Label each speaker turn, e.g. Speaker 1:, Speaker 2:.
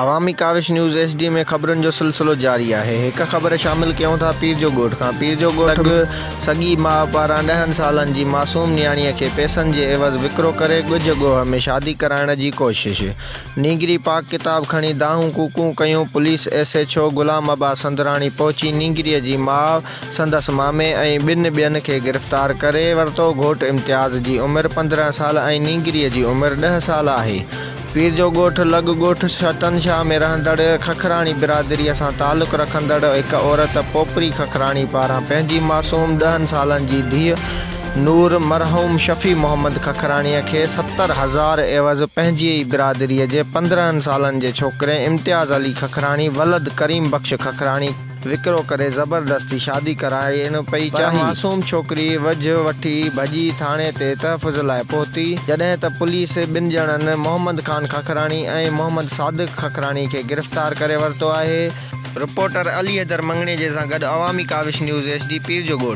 Speaker 1: عوامي ڪاوش news H D ۾ خبرن جو سلسلو جاري آهي هڪ خبر شامل ڪيون ٿا پير جو ڳوٺ کان پير جو ڳوٺ ۾ سڳي ماء پاران ڏهن سالن جي معصوم نياڻي کي پئسن جي عيوض وڪرو ڪري ڳجهه ڳوهه ۾ شادي ڪرائڻ جي ڪوشش نينگري پاڪ ڪتاب کڻي دانهون ڪوڪون ڪيون police S H O Ghulam Abbas Sundrani پهچي نينگري جي ماء سندس مامي ۽ ٻن ٻين کي گرفتار ڪري ورتو گهوٽ امتياز جي عمر 15 سال ۽ نينگري جي عمر ڏهه سال آهي پير جو ڳوٺ لڳ ڳوٺ شتن شاهه ۾ رهندڙ ککراڻي برادريء سان تعلق رکندڙ هڪ عورت پوپري ککراڻي پاران پنهنجي معصوم ڏهن سالن جي ڌيء نور مرحوم شفيع محمد ککراڻيء کي 70,000 عيوض پنهنجي ئي برادريء جي 15 سالن جي ڇوڪري امتياز علي ککراڻي ولد ڪريم بخش ککراڻي وڪرو ڪري زبردستي شادي ڪرائڻ پئي چاهي. پر معصوم ڇوڪري وجهه وٺي ڀڄي ٿاڻي تي تحفظ لاء پهتي، جڏهن ته پوليس ٻن ڄڻن محمد خان ککراڻي ۽ محمد صادق ککراڻي کي گرفتار ڪري ورتو آهي. رپورٽر علي حيدر مڱڻيجي سان گڏ عوامي ڪاوش نيوز ايڇ ڊي پير جو ڳوٺ.